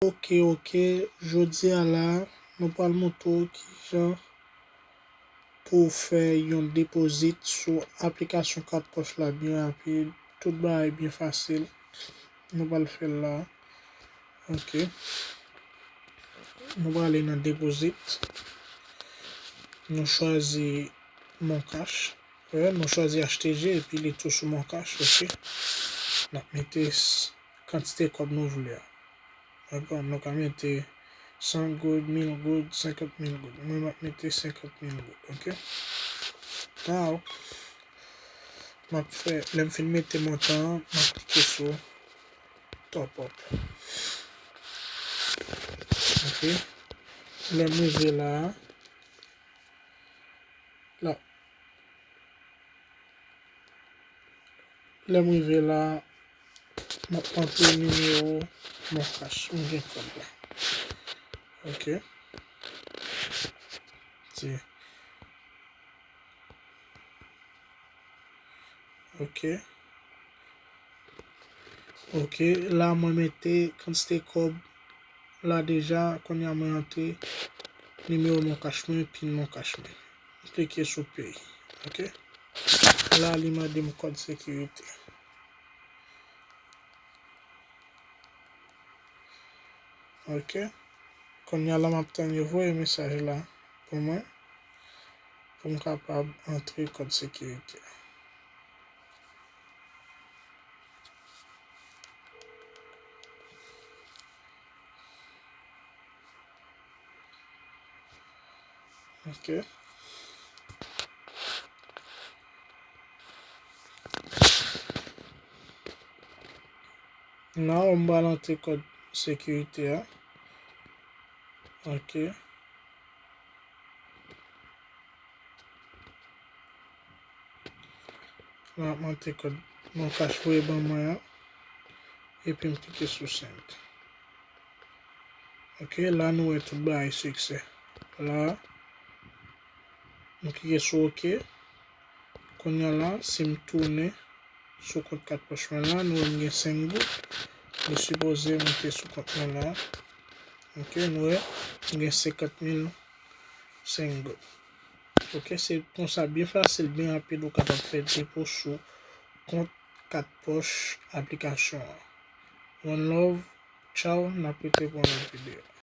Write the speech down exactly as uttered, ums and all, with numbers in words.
Ok, ok. Jodi a la, nou pral montre w kijan pou w fè yon depozit sou aplikasyon kat pòch la byen rapid. Tout bagay byen fasil. Nou pral fè l la. Ok. Nou prale nan depozit. Nou chwazi Moncash. Wè, nou chwazi H T G epi li tou sou Moncash, ok. N ap mete s- kantite kòb nou vle a. Dakò, nou ka mete san goud, mil goud, senkant mil goud. Mwen, m ap mete senkant mil goud, ok? Now, m ap fè, lè m fin mete montan an, m ap klike sou top up. Ok? Lè m rive la a, la, Lè m rive la, m ap antre nimewo Moncash. M gen kòb la. Ok. Ti. Ok. Ok. La, mwen mete kantite kòb la deja. Kounye a, mwen antre nimewo Moncash mwen, pin Moncash mwen. M klike sou pay. Ok. La, li mande m kòd sekirite. Ok. Kounye a la, m ap tann yo voye mesaj la pou mwen, pou m kapab antre kòd sekirite a. Ok. Now, m pral antre kòd sekirite a. Ok. La, m antre kòd Moncash voye ban mwen an. Epi m klike sou send. Ok, la nou wè tout bagay siksè. La, m klike sou ok. Kounye a la, si m tounen sou kont kat pòch mwen la, nou wè m gen senk goud. Li sipoze moute sou kont mwen la. Ok, nou wè, m gen senkant mil senk goud. Ok, se konsa byen fasil, byen rapid, ou kapab fè depo sou kont kat pòch aplikasyon an. One love, tchaw, n ap rete pou yon lòt videyo.